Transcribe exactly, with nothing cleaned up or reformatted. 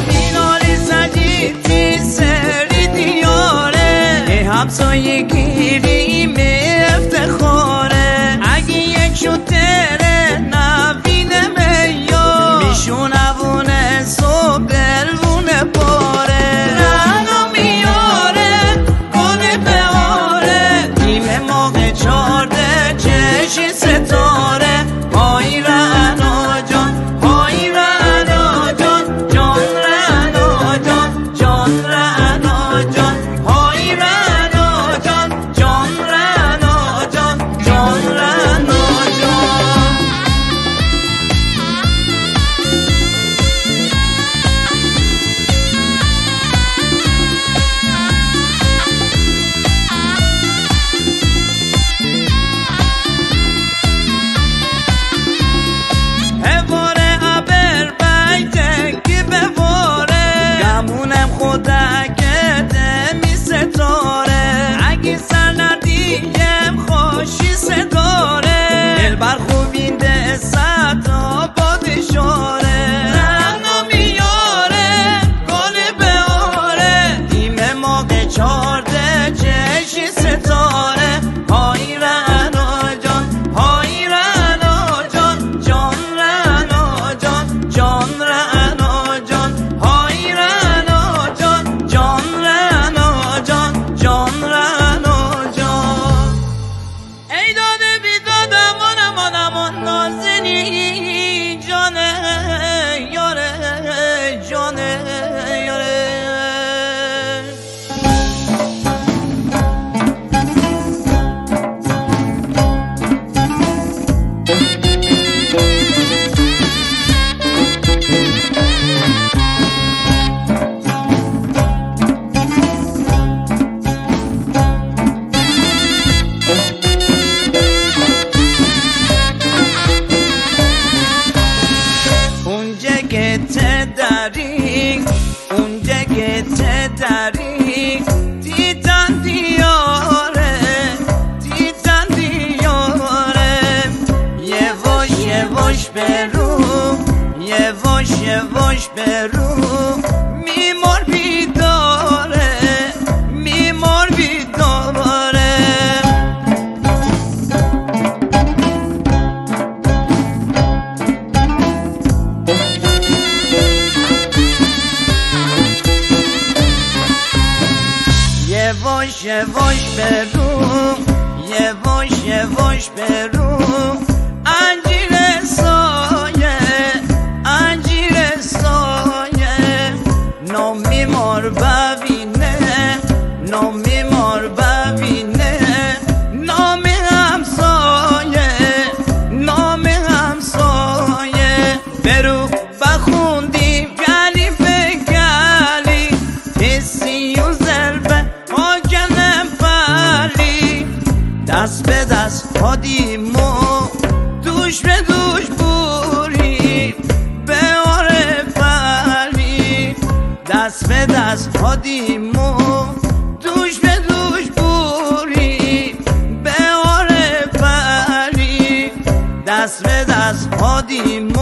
Minori saciti seri di ore, e hamsoye girime eftexore. Agi yek şutere navine meyo, mi şuna vune sobel vune pore. Rano miore, kone peore, dime moge çorde çeşi setore. Hoy rano con, hoy rano con, con rano con, con rano con, hoy rano con, con rano con, con rano con. Hevore aber baite ki bevore, gamunem xoda kete mi setore. Agi sarna diyem xoşi sedore, el bar xuvinde sato bodi şore. Rano miore, kone peore, dime moge çorde çeşi setore. Hoy rano con, hoy rano con, con rano con, con rano con, hoy rano con, con rano con, con rano con. Ey dode bi doda mona mona mon nozini jone yore jone yore. Unce que te darí, unce que te darí, ti tan diore, ti tan diore. Yevoş yevoş beru, yevoş yevoş beru, mi mor bi dore, mi mor bi dore. Yevoş yevoş beru, yevoş yevoş beru. Ancire soye, ancire soye. No mi mor bavine, no mi mor bavine, no mi hamsoye, no mi hamsoye. Beru ba xundi gali be gali, tesi yuzel be o kene pali. Dast be dast hodimo, duş be duş buri, be ore pali. Dast be dast hodimo, duş be duş buri, be ore pali. Dast be dast hodimo.